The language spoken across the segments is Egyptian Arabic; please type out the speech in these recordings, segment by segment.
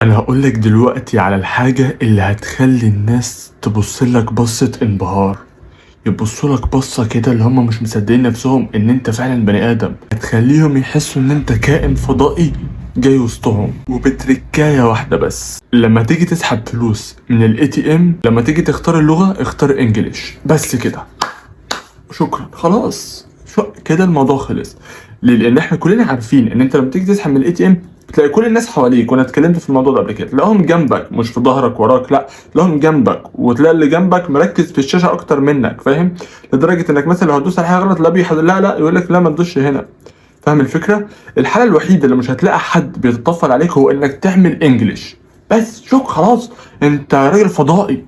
انا هقول لك دلوقتي على الحاجة اللي هتخلي الناس تبص لك بصة انبهار، يبصوا لك بصة كده اللي هم مش مصدقين نفسهم ان انت فعلا بني ادم. هتخليهم يحسوا ان انت كائن فضائي جاي وسطهم. وبتركاية واحدة بس، لما تيجي تسحب فلوس من ال ATM، لما تيجي تختار اللغة اختار English بس كده، شكرا خلاص، شو كده الموضوع خلص. ليه؟ لان احنا كلنا عارفين ان انت لما تيجي تسحب من ال ATM بتلاقي كل الناس حواليك، وانا اتكلمت في الموضوع ده قبل كده، تلاقيهم جنبك مش في ظهرك وراك، لا تلاقيهم جنبك، وتلاقي اللي جنبك مركز في الشاشة اكتر منك، فاهم؟ لدرجة انك مثلا لو هتدوس على حاجة غلط، لا لا لا، يقول لك لا ما تدوسش هنا، فاهم الفكره؟ الحالة الوحيدة اللي مش هتلاقي حد بيتطفل عليك هو انك تعمل English بس، شوف خلاص انت راجل فضائي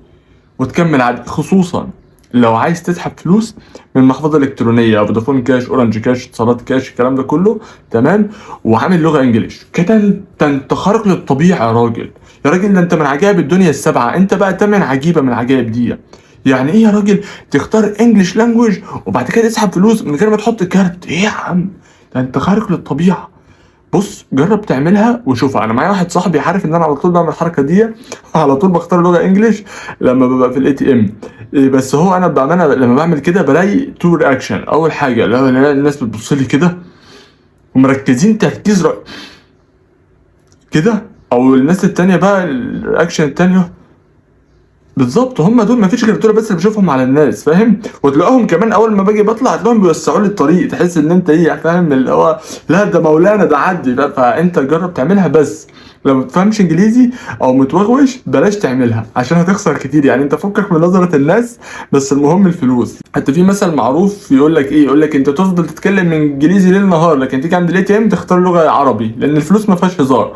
وتكمل عادي. خصوصا لو عايز تسحب فلوس من محفظة الكترونيه، فودافون كاش، اورنج كاش، اتصالات كاش، الكلام ده كله تمام، وعامل لغة English كده، انت خارق للطبيعة يا راجل، يا راجل ده انت من عجائب الدنيا السبعه، انت بقى تمن عجيبة من العجائب دي. يعني ايه يا راجل تختار English language وبعد كده تسحب فلوس من غير ما تحط كارت؟ ايه يا عم ده انت خارق للطبيعه. بص جرب تعملها وشوفها. انا معايا واحد صاحبي عارف ان انا على طول بعمل الحركة دي، على طول بختار لغة English لما ببقى في ال ATM. بس هو انا بامانه لما بعمل كده بلاقي two reaction. اول حاجة لو الناس بتبص لي كده ومركزين تركيز كده، او الناس التانية بقى ال reaction التانية بالظبط. هم دول مفيش غير دول بس اللي بشوفهم على الناس، فاهم؟ وتلاقيهم كمان اول ما باجي بطلع تلاقيهم بيوسعوا لي الطريق، تحس ان انت ايه، فاهم؟ اللي هو لا ده مولانا ده عدي. فانت جرب تعملها، بس لو ما بتفهمش انجليزي او متوغوش بلاش تعملها عشان هتخسر كتير. يعني انت فكك من نظرة الناس، بس المهم الفلوس. حتى في مثل معروف يقول لك ايه، يقول لك انت تفضل تتكلم انجليزي ليل نهار، لكن تيجي عند ال ATM تختار لغة عربي، لان الفلوس ما فيهاش هزار.